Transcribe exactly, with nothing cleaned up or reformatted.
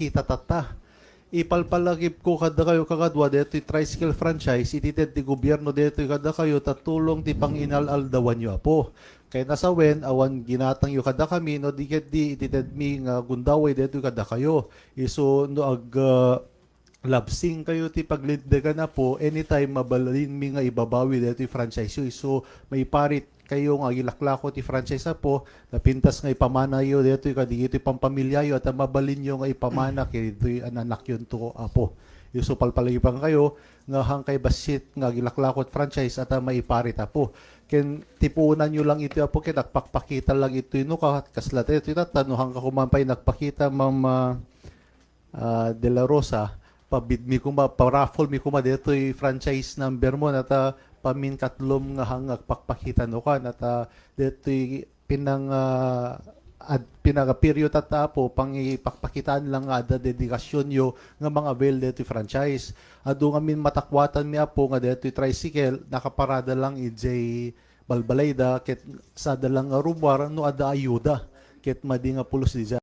kita tatta. Ipalpalagipko kadakayo, kakadua, daytoy tricycle franchise, itedda ti gobierno daytoy kadakayo, ta tulong ti panginal-aldawanyo, Apo. Kay nasawen, awan ginatangyo kadakami, no di ketdi itedmi nga gundaway daytoy kadakayo. Isu no ag, ah, labsing kayo ti paglindegan, Apo, anytime mabalinmi nga ibabawi daytoy franchise yo. Isu maiparit kayo nga agilaklako ti franchise, Apo, napintas nga ipamanayo daytoy kadagiti pampamiliayo, ta mabalinyo nga ipamana kadaytoy a nanakyonto, Apo. Isu palpalagipan kayo nga hankay bassit nga agilaklako ti franchise, ta maiparit, Apo. Ken tipuonanyo lang iti, Apo, ket agpakpakita lang iti nuka, kasla daytoy tatta, no hanka koma pay nagpakita, Ma'am, ah, ah, De La Rosa, pabidmi koma, paraffle mi koma daytoy franchise number mo, ta paminkatlom nga hang agpakpakita nukan, ta daytoy pinang, ah, ad-, pinagapiryo tatta, Apo, pangipakpakitaan lang nga adda dedikasyonyo nga manga-avail daytoy franchise. Adu ngamin matakuatanmi, Apo, nga daytoy tricycle, nakaparada lang idiay balbalayda, ket sada lang nga rummuar no adda ayuda, ket madi nga pulos diay.